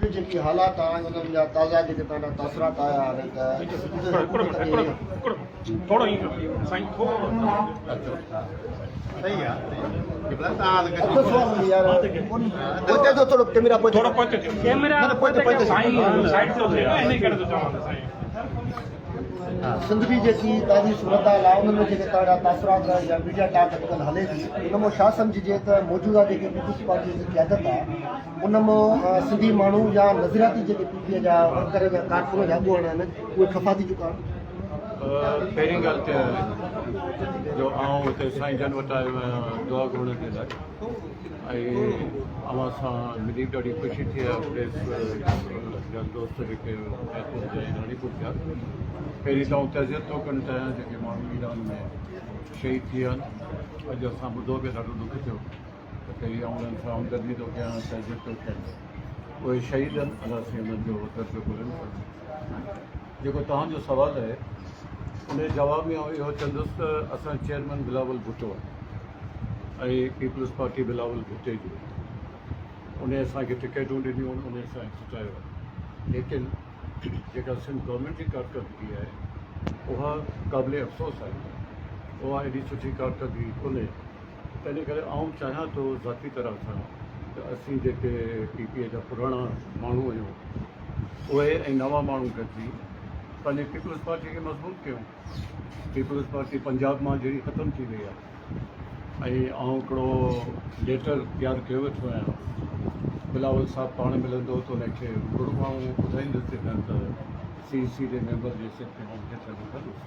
جي جيڪي حالات آهن انهن جا تازا جيڪي توهان جا تاثرات آيا آهن ته سنڌ حڪومت کي اڌ سوال هوندي يار پوئتي ٿو ٿورو ڪيمرا پوئتي نه نه پوئتي پوئتي سنڌ جي جيڪي تازي صورتحال آهي ان ۾ جيڪي توهان جا تاثرات يا ميڊيا ٽاڪ اڄڪلهه هلي ٿي ان مان ڇا سمجهجي ته موجوده جيڪي پيپلز پارٽي جي قيادت آهي ان مان سنڌي ماڻهو يا نظرياتي جيڪي پي پي جا ورڪر يا ڪارڪن يا اڳواڻ آهن اهي خفا ٿي چڪا آهن. پهرين ڳالهه ته جو آئون هتي سائين جن وٽ آيو آهيان دعا گهرڻ جي لاء ۽ اوهان سان ملي به ڏاڍي خوشي ٿي آهي پريس جا دوست جيڪي خيرپور جا ۽ راڻيپور جا پهرين ته آئون تعزيت ٿو ڪرڻ چاهيان جيڪي ماڻهو ايران ۾ شهيد ٿي ويا آهن اڄ اسان ٻڌو به ڏاڍو ڏک ٿيو ته پهرين آئون انهن سان همدردي ٿو ڪيان تعزيت ٿو ڪيان اهي شهيد آهن الله سائين انهن جو درجو بلند ڪري جيڪو توهان جو سوال آهي ان جي جواب ۾ آئون اهو چوندس ته اسان چيئرمين بلاول ڀٽو آهي ۽ پيپلز پارٽي بلاول ڀٽي جي ان اسان کي ٽڪيٽون ڏنيون ان اسان کي کٽايو آهي ليڪن جيڪا سنڌ گورنمينٽ جي ڪارڪردگي آهي اها قابل افسوس آهي اها ايڏي سٺي ڪارڪردگي ڪونهي تنهن ڪري آئون چاهيان ٿو ذاتي طرح سان ته اسين جيڪي پي پي جا پراڻا ماڻهو آهيون اهي ۽ نوان ماڻهو گڏجي پنهنجي پيپلز پارٽي کي مضبوط ڪيون پيپلز پارٽي پنجاب مان جهڙي ختم ٿي وئي آهي ۽ آئون هڪڙو ليٽر تيار ڪيو ويٺو آهيان بلاول صاحب پاڻ ملندو ته ان کي روبرو آئون ٻڌائيندس نه ته سي سي جي ميمبر جي حيثيت ۾ آئون ليٽر لکندس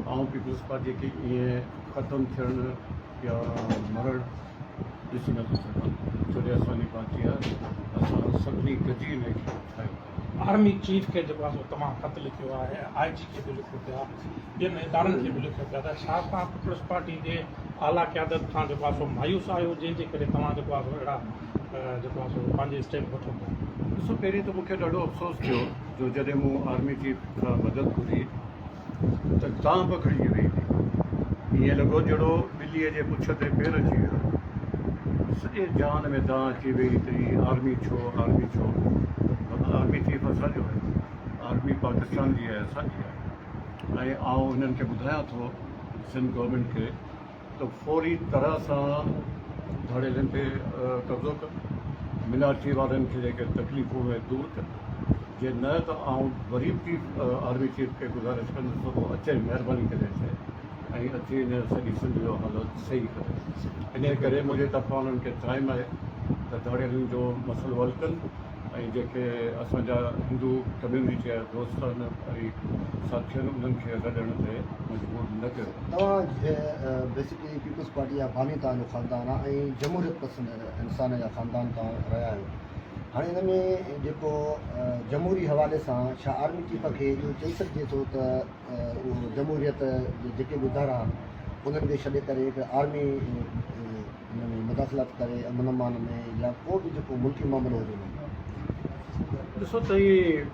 آئون پيپلز پارٽي کي ائين ختم ٿيڻ يا مرڻ ڏسي نٿو سگهان ڇو جو اسان جي پارٽي آهي اسان سڀني گڏجي ان کي ٺاهيو آرمي چيف کي جيڪو آهي سو توهان خط لکيو آهي آء جي کي به لکيو پيا ٻين ادارن کي به لکيو پيا ته ڇا توهان پيپلز پارٽي جي اعليٰ قيادت کان جيڪو آهي سو مايوس آهيو جنهن جي ڪري توهان جيڪو آهي سو اهڙا جيڪو آهي سو پنهنجي اسٽيپ وٺو پيا. ڏسو پهرين ته مون کي ڏاڍو افسوس ٿيو جو جڏهن مون آرمي چيف کان مدد گهري ته دانهن پکڙجي وئي هئي. ائين لڳو جهڙو ٻليء جي پڇ تي پير اچي ويو. سڄي جهان ۾ دانهن اچي وئي ته هي آرمي ڇو، آرمي ڇو؟ بابا آرمي چيف اسان جو آهي. آرمي پاڪستان جي آهي، اسان جي آهي ۽ آئون هنن کي ٻڌايان ٿو سنڌ گورنمينٽ کي ته فوري طرح سان ڌاڙيلن تي قبضو ڪن، مينارٽي وارن کي جيڪي تڪليفون اهي دور ڪن، جي نه ته آئون وري به چيف آرمي چيف کي گذارش ڪندس ته هو اچي مهرباني ڪري اچي ۽ اچي هن سڄي سنڌ جو حالت صحيح ڪري انهي ڪري منهنجي طرفان انهن کي ٽائيم آهي ته ڌاڙيلن جو مسئلو حل ڪن. ۽ جيڪي اسان جا هندو ڪميونٽي جا دوست آهن ۽ ساٿي آهن انهن کي رڏڻ تي مجبور نه ڪيو. توهان بيسيڪلي پيپلز پارٽي جا باني توهان جو خاندان آهي ۽ جمهوريت پسند انسان جا خاندان توهان رهيا آهيو هاڻي ان ۾ جيڪو جمهوري حوالي سان ڇا آرمي چيف کي اهو چئي سگهجي ٿو ته اهو جمهوريت جي جيڪي به ادارا آهن انهن کي ڇڏي ڪري هڪ آرمي ان ۾ مداخلت ڪري امن امان ۾ يا ڪو به جيڪو ملڪي معاملو هجي ان ۾. ڏسو سائين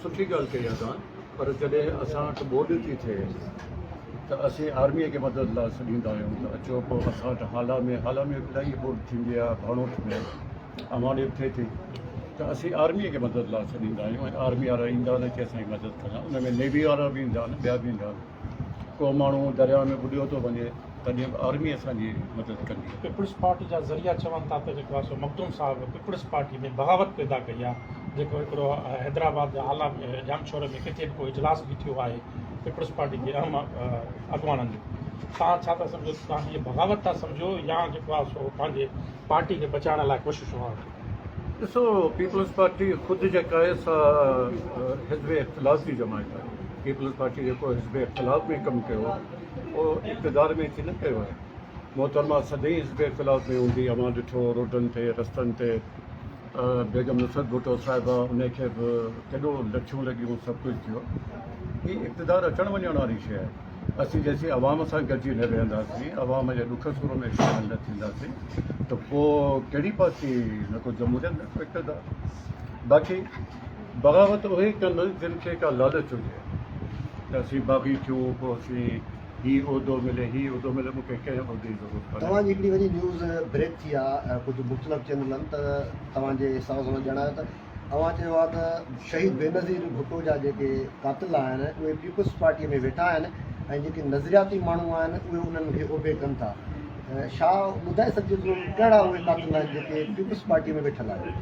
سٺي ڳالهه ڪئي آهي توهان پر جڏهن اسان وٽ ٻوڏ ٿي ٿئي ته اسين آرميء کي مدد لاء سڏيندا آهيون ته اچو پوء اسان وٽ هالا ۾ هالا ۾ به الاهي ٻوڏ ٿيندي آهي ڀاڻوٺ ۾ اوهان ڏي به ٿئي ٿي ته اسين آرميء کي مدد لاء سڏيندا آهيون ۽ آرمي وارا ايندا آهن اچي اسان جي مدد ڪندا آهن ان ۾ نيوي وارا به ايندا آهن ٻيا به ايندا آهن ڪو ماڻهو درياء ۾ ٻڏيو ٿو وڃي تڏهن به آرمي اسان جي مدد ڪندي آهي. پيپلز پارٽي جا ذريعا چون ٿا ته جيڪو آهي سو مخدوم صاحب پيپلز پارٽي ۾ بغاوت پيدا ڪئي آهي جيڪو هڪڙو حيدرآباد جا هالا ڄامشوري ۾ ڪٿي به ڪو اجلاس به ٿيو آهي پيپلز پارٽي جي اهم اڳواڻن جو توهان ڇا ٿا سمجهو توهان هيء بغاوت ٿا سمجهو يا جيڪو آهي سو پنهنجي پارٽي کي بچائڻ لاء ڪوششون آهن. ڏسو پيپلز پارٽي خود جيڪا آهي سا حزب اختلاف جي جماعت آهي پيپلز پارٽي جيڪو حزب اختلاف ۾ ڪم ڪيو اهو اقتدار ۾ اچي نه ڪيو آهي محترمه سدائين حزب اختلاف ۾ هوندي اوهان ڏٺو روڊن تي رستن تي بيگم نصرت ڀٽو صاحبه ان کي به ڪيڏو لٺيون لڳيون سڀ ڪجهه ٿيو هي اقتدار اچڻ وڃڻ واري شيء آهي اسين جيسين عوام سان گڏجي نه ويهنداسين، عوام جي ڏک سور ۾ شامل نه ٿينداسين ته پوء ڪهڙي پارٽي نه ڪو جمهوريت نه ڪو اقتدار. باقي بغاوت اهي ڪن جن کي ڪا لالچ هجي ته اسين باغي ٿيون پوء اسين هي عهدو ملي هي عهدو ملي مون کي ڪنهن عهدي جي ضرورت ڪانهي. توهان جي هڪڙي وڏي نيوز بريڪ ٿي آ ڪجهه مختلف چينلن ته توهان جي حساب سان ڄاڻايو ته اوهان چيو آ ته شهيد بينظير ڀٽو جا جيڪي قاتل آهن اهي پيپلز پارٽي ۾ ويٺا آهن ۽ جيڪي نظرياتي ماڻهو آهن اهي انهن کي اوبي ڪن ٿا ڇا ٻڌائي سگهجي ٿو ڪهڙا اهي قاتل آهن جيڪي پيپلز پارٽي ۾ ويٺل آهن؟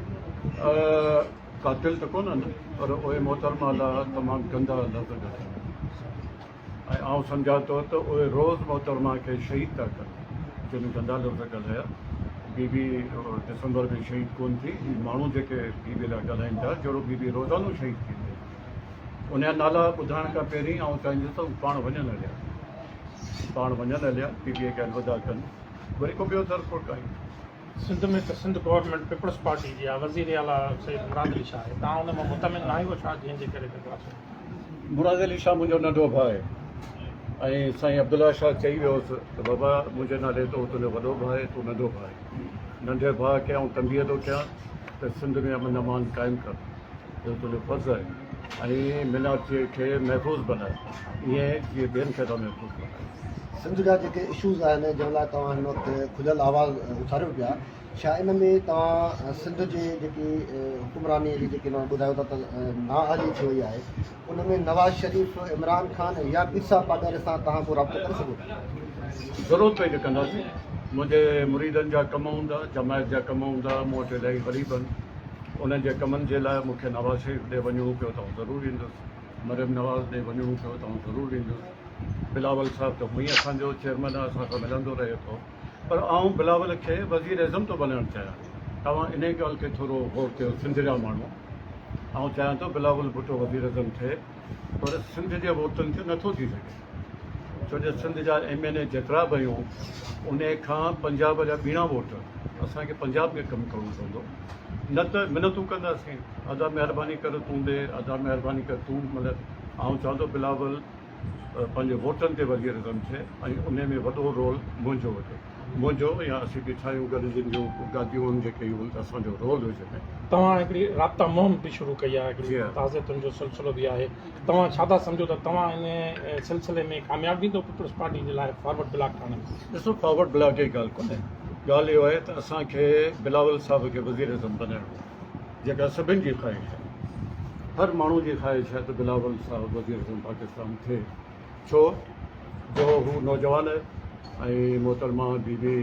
قاتل ته ڪونهن پر اهي محترمه لاء تمام گندا لفظ ڳالهائين ۽ آئون سمجهان ٿو ته اهي روز محترمه کي شهيد ٿا ڪن جن گندا لفظ ڳالهايا بي بي ڊسمبر ۾ شهيد ڪونه ٿي هي ماڻهو جيڪي بي بي لاء ڳالهائين ٿا جهڙو بي بي روزانو شهيد ٿيندي ان جا نالا ٻڌائڻ کان پهرين آئون چاهيندس ته هو پاڻ وڃن هليا پاڻ وڃن هليا بي بي کي الوداع ڪن وري ڪو ٻيو طرفو ڪائين. سنڌ ۾ ته سنڌ گورنمينٽ پيپلز پارٽي جي آهي، وزير اعليٰ سيد مراد علي شاهه آهي، توهان ان مان مطمئن نه آهيو ڇا جنهن جي ڪري جيڪو آهي سو. مراد علي شاهه منهنجو ننڍو ڀاء آهي ۽ سائين عبدالله شاهه چئي ويو هوس ته بابا منهنجي نالي تون تنهنجو وڏو ڀاء آهي تون ننڍو ڀاء آهين ننڍي ڀاء کي آئون تنبيهه ٿو ڪيان ته سنڌ ۾ امن امان قائم ڪر اهو تنهنجو فرض آهي ۽ منارچي کي محفوظ بناء ائين جيئن ٻين کي ٿا محفوظ بنايو. سنڌ جا جيڪي اشوز آهن جنهن لاء توهان هن وقت کليل آواز اٿاريو پيا ڇا ان ۾ توهان سنڌ جي جيڪي حڪمراني جي جيڪي هن وقت ٻڌايو ٿا ته نااهلي ٿي وئي آهي ان ۾ نواز شريف عمران خان يا پير صاحب پاڳاري سان توهان ڪو رابطو ڪري سگهو ٿا؟ ضرورت پئي ته ڪنداسين منهنجي مريدن جا ڪم هوندا جماعت جا ڪم هوندا مون وٽ الاهي غريب آهن انهن جي ڪمن جي لاء مون کي نواز شريف ڏي وڃڻو پيو ته آئون ضرور ايندس، مريم نواز ڏي وڃڻو پيو ته آئون ضرور ايندس، بلاول صاحب ته هونئن ئي اسان جو چيئرمين آهي اسان سان ملندو رهي ٿو پر آئون بلاول کي وزيراعظم ٿو بنائڻ چاهيان، توهان انهي ڳالهه کي ٿورو غور ڪيو سنڌ جا ماڻهو، آئون چاهيان ٿو بلاول ڀٽو وزيراعظم ٿئي پر سنڌ جي ووٽن تي نٿو ٿي سگهي ڇو جو سنڌ جا ايم اين اي جيترا به آهيون انهي کان پنجاب جا ٻيڻا ووٽ اسان کي پنجاب ۾ ڪم ڪرڻو پوندو نه ته منتون ڪنداسين ادا مهرباني ڪر تون ڏي ادا مهرباني ڪر تون مطلب آئون چوان ٿو بلاول پنهنجي ووٽن تي وزيراعظم ٿئي ۽ انهي ۾ وڏو رول منهنجو هجي منهنجو يا اسين بيٺا آهيون گڏ جن جون گاديون آهن جيڪي اهي اسان جو رول هجي ۾. توهان هڪڙي رابطا مهم به شروع ڪئي آهي هڪڙي تعزيتن جو سلسلو به آهي توهان ڇا ٿا سمجهو ته توهان ان سلسلي ۾ ڪامياب ويندو پيپلز پارٽي جي لاء فارورڊ بلاڪ ٺاهڻ ۾؟ ڏسو فارورڊ بلاڪ جي ڳالهه ڪونهي ڳالهه اهو آهي ته اسان کي بلاول صاحب کي وزيراعظم بنائڻو آهي جيڪا سڀن جي خواهش آهي هر ماڻهو جي خواهش آهي ته بلاول صاحب وزيراعظم پاڪستان ٿئي ڇو جو هو نوجوان آهي ۽ محترمه بي بي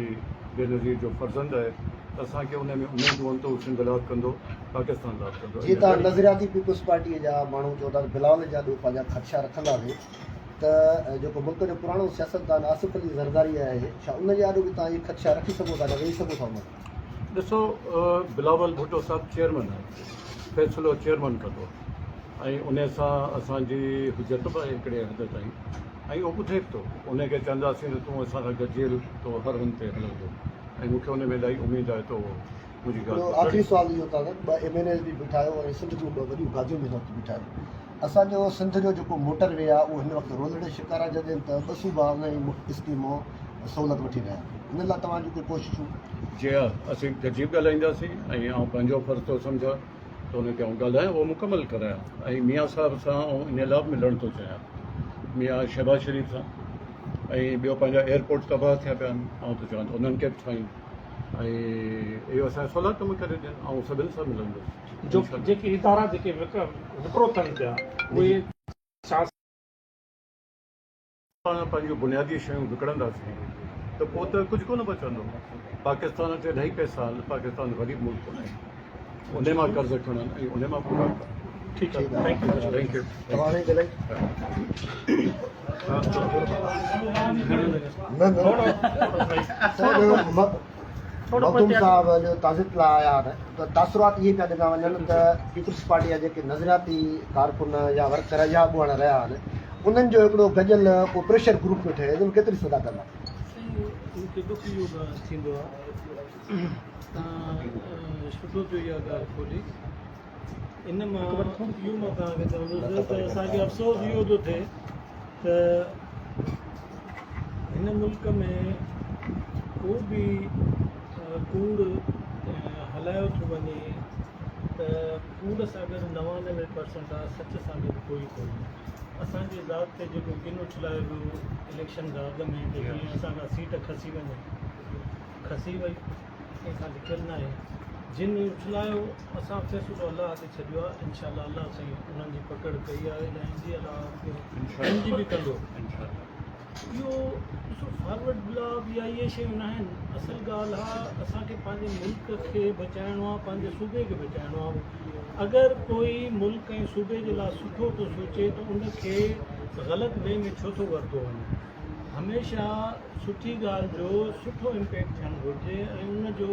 بينظير جو فرزند آهي ته اسان کي ان ۾ اميدون آهن ته هو سنڌ لاء به ڪندو پاڪستان لاء به ڪندو. جيئن ته نظرياتي پيپلز پارٽيء جا ماڻهو چون ٿا ته بلاول جا ڏوهه پنهنجا خدشا رکنداسين ته جيڪو ملڪ جو پراڻو سياستدان آصف علي زرداري آهي ڇا ان جي آڏو به توهان اهي خدشا رکي سگهو ٿا يا ويهي سگهو ٿا ان سان؟ ڏسو بلاول ڀٽو صاحب چيئرمين آهي فيصلو چيئرمين ڪندو ۽ ان سان اسان جي حجت به آهي هڪڙي حد تائين ۽ اهو ٻڌي به ٿو ان کي چونداسين ته تون اسان سان گڏجي هل ته اهو هر هنڌ تي هلندو ۽ مون کي ان ۾ الاهي اميد آهي ته اهو منهنجي ڳالهه هڪڙو آخري سوال اهو ته ٻه ايم اين ايز به بيٺا آهيو ۽ سنڌ جون ٻه وڏيون گاديون به هن وقت بيٺا آهيو اسان جو سنڌ جو جيڪو موٽر وي آهي اهو هن وقت رولڙي شڪار آهي جڏهن ته ٻه صوبا ان اسڪيم مان سهولت وٺي رهيا آهن ان لاء توهان جون ڪي ڪوششون؟ جي ها اسين گڏجي به ڳالهائينداسين ۽ آئون پنهنجو فرض ٿو سمجهان ته ان تي آئون ڳالهايان اهو مڪمل ڪرايان ۽ ميان صاحب سان آئون ان لاء به ملڻ ٿو چاهيان ميان شهباز شريف سان ۽ ٻيو پنهنجا ايئرپورٽ تباهه ٿيا پيا آهن آئون ٿو چوان ته انهن کي به ٺاهيون ۽ اهو اسان سولا ڪم ڪري ڏين آئون سڀن سان ملندس جو جيڪي ادارا جيڪي وڪرو ٿين پيا اهي ڇا پاڻ پنهنجون بنيادي شيون وڪڻنداسين ته پوء ته ڪجهه ڪونه بچندو. پاڪستان وٽ الاهي پئسا آهن، پاڪستان غريب ملڪ ڪونهي. انهي مان قرض کڻن ۽ انهي مان پورا ڪن. ٺيڪ آهي thank you thank you. Makhdoom صاحب جو تعزيت لاء آيا آهن ته تاثرات اهي پيا ڏنا وڃن ته پيپلز پارٽي جا جيڪي نظرياتي ڪارڪن يا ورڪر يا اڳواڻ رهيا آهن انهن جو هڪڙو گڏيل ڪو پريشر گروپ پيو ٺهي جنهن ۾ ڪيتري صداقت آهي؟ سائين مون کي ڏک اهو به ٿيندو آهي تان سٺو ٿيو اها ڳالهه کولي ان مان اهو مان توهان کي چوندس ته اسان کي افسوس اهو ٿو ٿئي ته هن ملڪ ۾ ڪو به ڪوڙ هلايو ٿو وڃي ته ڪوڙ سان گڏ 99 پرسنٽ آهي سچ سان گڏ ڪوئي ڪونهي. اسان جي ذات تي جيڪو ڪن اڇلايو ويو اليڪشن کان اڳ ۾ ته جيئن اسان کان سيٽ کسي وڃي، کسي وئي، ڪنهن کان لڪيل ناهي. جن اڇلايو اسان فيصلو الله تي ڇڏيو آهي، انشاء الله الله سائين انهن جي پڪڙ ڪئي آهي ۽ ان جي علاوه ٻين جي به ڪندو. اهو ڏسو فارورڊ بلاڪ يا اهي شيون ناهن، اصل ڳالهه آ اسان کي پنهنجي ملڪ کي بچائڻو آ، پنهنجي صوبي کي بچائڻو آ. اگر ڪوئي ملڪ ۽ صوبي جي لاء سٺو ٿو سوچي ته ان کي غلط وي ۾ ڇو ٿو ورتو وڃي. هميشه سٺي ڳالهه جو سٺو امپيڪٽ ٿيڻ گهرجي ۽ ان جو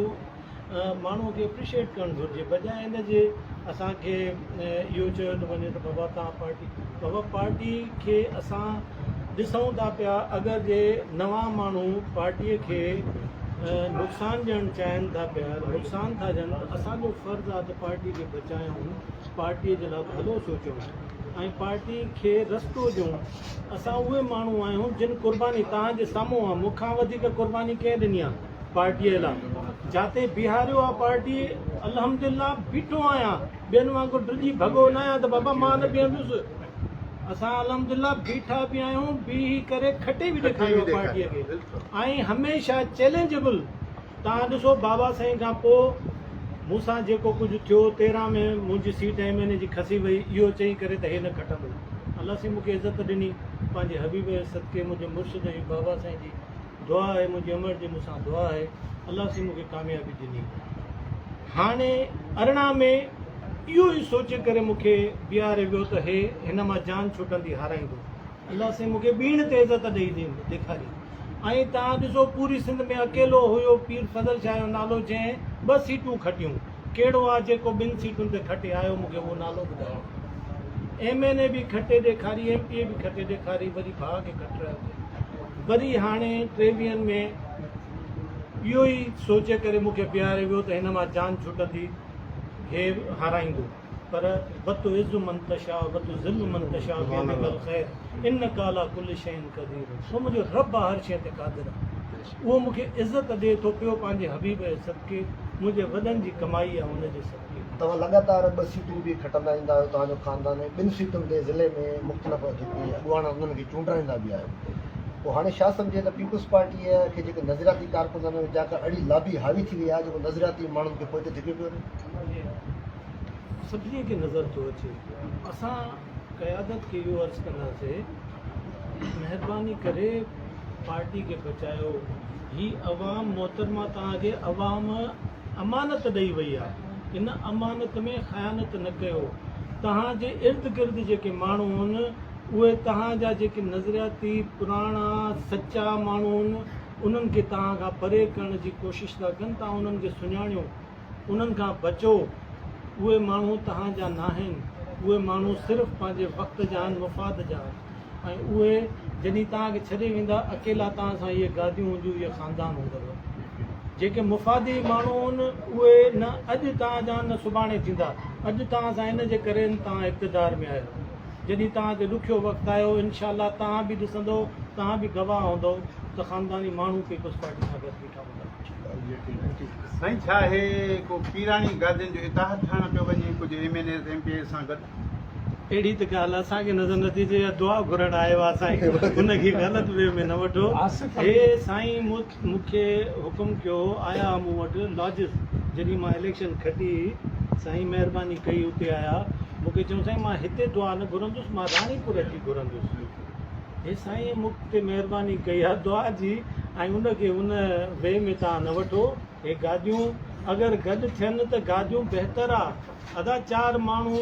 ماڻهو کي اپريشيٽ ڪرڻ گهرجي بجاء ان جي اسان کي اهو چيو ٿو وڃي ته بابا توهان پارٽي بابا پارٽي کي اسان ڏسون ٿا پيا اگر جي نوان ماڻهو پارٽي کي نقصان ڏيڻ چاهين ٿا پيا نقصان ٿا ڏين ته اسان جو فرض آهي ته پارٽي کي بچايون پارٽي جي لاء ڀلو سوچون ۽ پارٽي کي رستو ڏيون اسان اهي ماڻهو آهيون جن قرباني توهان جي سامهون آهي مون کان وڌيڪ قرباني ڪنهن ڏني آهي پارٽيء لاء جاتي بيهاريو آ پارٽي الحمدلله بيٺو آهيان ٻين وانگر ڊڄي ڀڳو نه آهيان ته بابا مان نه بيهندس اسان الحمدلله بيٺا به آهيون بيهي ڪري کٽي به ڏيکاريو آ پارٽيء کي ۽ هميشه چئلينجبل توهان ڏسو بابا سائين کان پوء مون سان جيڪو ڪجهه ٿيو 13 ۾ منهنجي سيٽ ايم اين اي جي کسي وئي اهو چئي ڪري ته هي نه کٽندو الله سائين مون کي عزت ڏني پنهنجي حبيب جي صدقي منهنجي مرشد ۽ بابا سائين جي دعا آهي منهنجي امڙ جي مون سان دعا آهي الله سائين مون کي ڪاميابي ڏني هاڻي 18 ۾ اهو ئي سوچي ڪري مون کي بيهاري ويو ته هي هن مان جان ڇٽندي هارائيندو الله سائين مون کي ٻيڻ تي عزت ڏئي ڏيکاري ۽ توهان ڏسو پوري سنڌ ۾ اڪيلو هيو پير فضل شاهه جو نالو جنهن ٻه سيٽون کٽيون ڪهڙو آ جيڪو ٻن سيٽن تي کٽي آيو مون کي اهو نالو ٻڌايو ايم اين اي به کٽي ڏيکاري ايم پي اي به کٽي ڏيکاري وري ڀاء کي کٽرايو اٿئي وري هاڻي ٽيويهن ۾ اهو ئي سوچي ڪري مون کي بيهاريو ويو ته هن مان جان ڇٽندي، هي هارائيندو. پر وتعز من تشاء وتذل من تشاء بيدک الخير انک علي ڪل شيء قدير سو منهنجو رب آ هر شيء تي قادر آ اهو مون کي عزت ڏئي ٿو پيو پنهنجي حبيب جي صدقي منهنجي وڏن جي ڪمائي آ ان جي صدقي. توهان لڳاتار ٻه سيٽون به کٽندا ايندا آهيو، توهان جو خاندان ۽ ٻن سيٽن تي ضلعي ۾ مختلف جيڪي اڳواڻ آهن انهن کي چونڊرائيندا به آهيو. پوء هاڻي ڇا سمجهي ته پيپلز پارٽيء کي جيڪي نظرياتي ڪارڪن آهن جا ڪا اهڙي لابي حاوي ٿي وئي آهي جيڪو نظرياتي ماڻهن کي پوئتي ڌڪيو پيو وڃي؟ سڀني کي نظر ٿو اچي. اسان قيادت کي اهو عرض ڪنداسين مهرباني ڪري پارٽي کي بچايو هي عوام محترمه توهان کي عوام امانت ڏئي وئي آهي ان امانت ۾ خيانت نه ڪيو توهان جي ارد گرد جيڪي ماڻهو هن اهي توهان جا جيڪي نظرياتي پراڻا سچا ماڻهو هن انهن کي توهان کان پري ڪرڻ جي ڪوشش ٿا ڪن توهان انهن کي سڃاڻيو انهن کان بچو اهي ماڻهو توهان جا ناهن اهي ماڻهو صرف پنهنجي وقت جا آهن مفاد جا آهن ۽ اهي جڏهن توهان کي ڇڏي ويندا اڪيلا توهان سان اهي گاديون هونديون اهي خاندان هوندو جيڪي مفادي ماڻهو آهن اهي نه اڄ توهان جا نه سڀاڻي ٿيندا اڄ توهان سان ان جي ڪري توهان اقتدار ۾ آهيو جڏهن توهان تي ڏکيو وقت آيو انشاء الله توهان به ڏسندو توهان به گواهه هوندو ته خانداني ماڻهو پيپلز پارٽي سان گڏ بيٺا هوندا. سائين ڇا هي ڪو پيراڻي گادين جو اتحاد ٺاهڻ پيو وڃي ڪجهه M N As M P As سان گڏ؟ اهڙي ته ڳالهه اسان کي نظر نٿي اچي يا دعا گهرڻ آيو آهي سائين ان کي غلط وي ۾ نه وٺو هي سائين مون کي حڪم ڪيو هو آيا ها مون وٽ لاجز جڏهن مان اليڪشن کٽي سائين مهرباني ڪئي اتي آيا مون کي چيو سائين مان هتي دعا نه گهرندس مان راڻيپور اچي گهرندس هي سائين مون تي مهرباني ڪئي آهي دعا جي ۽ ان کي ان وي ۾ توهان نه وٺو هي گاديون اگر گڏ ٿين ته گاديون بهتر آ ادا چار ماڻهو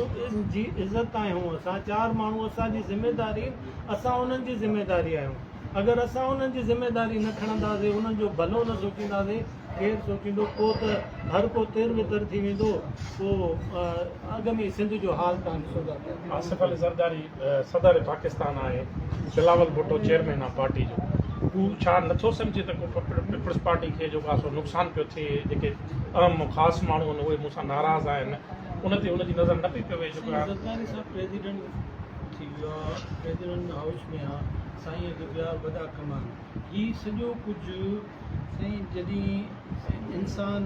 جي عزت آهيون اسان چار ماڻهو اسان جي ذميداري اسان انهن جي ذميداري آهيون اگر اسان انهن جي ذميداري نه کڻنداسي انهن جو ڀلو نه سوچينداسي ڪير سوچيندو پو ته هر ڪو تر وتر ٿي ويندو پو اڳ ۾ سنڌ جو حال توهان ڏسو ٿا پيا. آصف علي زرداري صدر پاڪستان آهي بلاول ڀٽو چيئرمين آهي پارٽي جو هو ڇا نٿو سمجهي ته ڪو پيپلز پارٽي کي جيڪو آهي سو نقصان پيو ٿئي جيڪي اهم خاص ماڻهو آهن اهي مون سان ناراض آهن ان تي هن جي نظر نه پئي پوي سائين زرداري صاحب پريزيڊنٽ ٿي ويو آ پريزيڊنٽ هائوس ۾ آ سائين کي ٻيا وڏا ڪم آهن هي سڄو ڪجهه سائين جڏهن انسان.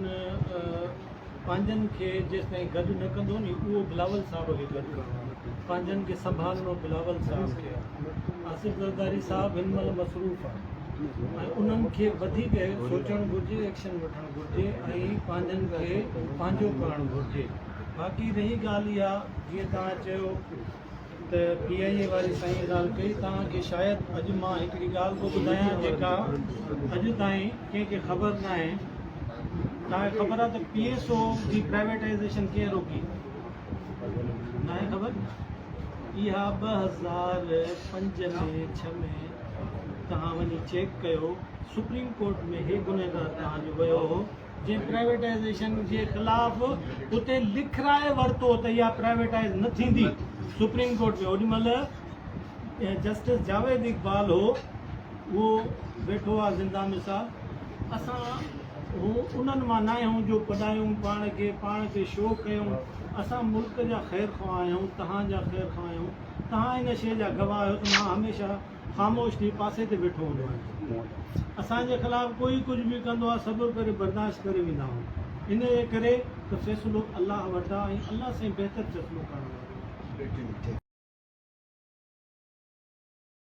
پنهنجن کي جيستائين گڏ نه ڪندو ني اهو بلاول صاحب کي گڏ ڪرڻو آهي پنهنجن کي سنڀالڻو بلاول صاحب کي آهي آصف زرداري صاحب هن مهل مصروف آهي ۽ انهن کي وڌيڪ سوچڻ گهرجي ايڪشن وٺڻ گهرجي ۽ پنهنجن کي پنهنجو ڪرڻ گهرجي باقي رهي ڳالهه اها جيئن توهان چيو ته پي آء اي واري سائين ڳالهه ڪئي توهان کي شايد اڄ مان هڪڙي ڳالهه ٿو ٻڌايان جيڪا اڄ تائين ڪنهن کي خبر ناهي توهان کي خبر آهي ته پي ايس او جي پرائيويٽائيزيشن ڪنهن روڪي ناهي خبر اها 2005 ۾ 6 ۾ توهان وڃي چيڪ ڪيو سپريم ڪورٽ ۾ هي گنهگار توهان جو ويو هو جنهن پرائيويٽائيزيشن جي خلاف اتي لکرائي ورتو ته اها پرائيويٽائيز نه ٿيندي سپريم ڪورٽ ۾ اوڏي مهل جسٽس جاويد اقبال هو اهو ويٺو آ زنده مثال اسان هو انهن مان نه آهيون جو پڏايون پاڻ کي پاڻ کي شو ڪيون اسان ملڪ جا خير خواهه آهيون تهان جا خير خواهه آهيون تهان ان شيء جا گواهه آهيو ته مان هميشه خاموش ٿي پاسي تي ويٺو هوندو آهيان. اسان جي خلاف ڪوئي ڪجهه به ڪندو آهي صبر ڪري برداشت ڪري ويندا آهيون. ان جي ڪري ته فيصلو الله وٽ آهي ۽ الله سائين بهتر فيصلو ڪرڻ وارو آهي.